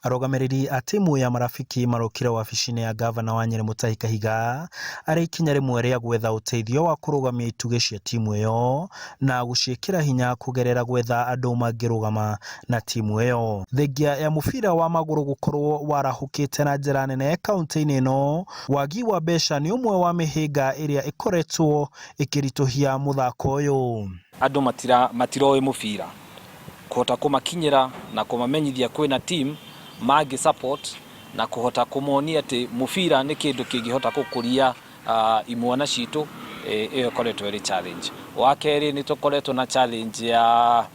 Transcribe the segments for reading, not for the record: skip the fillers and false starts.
Arũgamĩrĩri a timu ya Marafiki marokire wabici-inĩ ya ngavana wa Nyĩrĩ Mutahi Kahiga arĩ ikinya rĩmwe rĩa gwetha ũteithio wa kũrũgamia itugĩ cia timu ĩyo na gũciĩkĩra hinya kũgerera gwetha andũ mangĩrũgama na timu ĩyo. Thengia ya mũbira wa magũrũ gũkorwo warahũkĩte na njĩra nene kaũntĩ-inĩ ĩno, wagi wa mbeca nĩ ũmwe wa mĩhĩnga ĩrĩa ĩkoretwo ĩkĩritũhia mũthako ũyũ. Andũ matiroĩ mũbira, kũhota kũmakinyĩra na kũmamenyithia kwĩna team mangĩ support na kũhota kũmonia atĩ mũbira nĩ kĩndũ kĩngĩhota gũkũria imwana citũ, ĩyo ĩkoretwo ĩrĩ challenge. Wa kerĩ nĩ tũkoretwo na challenge ya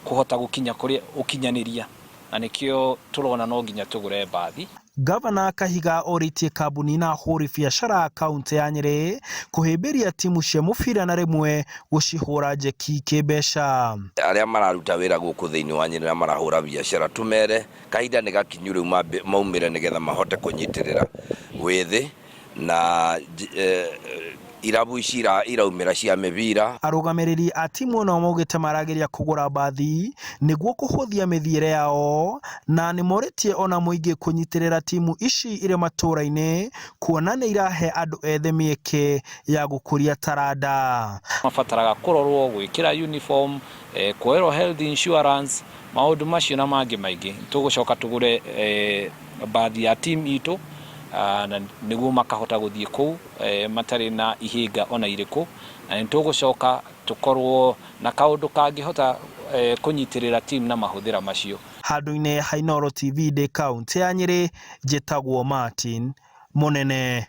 kũhota gũkinya kũrĩ ũkinyanĩria na nĩkĩo tũrona no nginya tũgũre mbathi. Ngavana Kahiga orĩtie kambuni na ahũri biacara a kaũntĩ ya Nyĩrĩ kũhĩmbĩria timu cia mũbira na rĩmwe gũcihũra njeki kĩmbeca. Arĩa mararuta wĩra gũkũ thĩinĩ wa Nyĩrĩ na marahũra biacara tũmere kahinda nĩ gakinyu rĩu maumĩre nĩgetha mahote kũnyitĩrĩra wĩthĩ na irabu ici iraumĩra cia mĩbira. Arũgamĩrĩri a timu ĩno maugĩte marageria kũgũra mbathi nĩguo kũhũthia mĩthiĩre yao na nĩmorĩtie ona mũingĩ kũnyitĩrĩra timu ici irĩ matũra-inĩ kuona nĩ irahe andũ ethĩ mĩeke ya gũkũria taranda. Mabataraga kũrorwo, gwĩkĩra uniform, kuoerwo health insurance, maũndũ macio na mangĩ maingĩ. Tũgũcoka tũgũre mbathi ya team itũ na nĩguo makahota gũthiĩ kũu matarĩ na ihĩnga ona irĩkũ. Na nĩ tũgũcoka tũkorwo na kaũndũ kangĩhota kũnyitĩrĩra team na mahũthĩra macio. Handũ-inĩ ha Inooro TV ndĩ kaũntĩ ya Nyĩrĩ, njĩtagwo Martin Mũnene.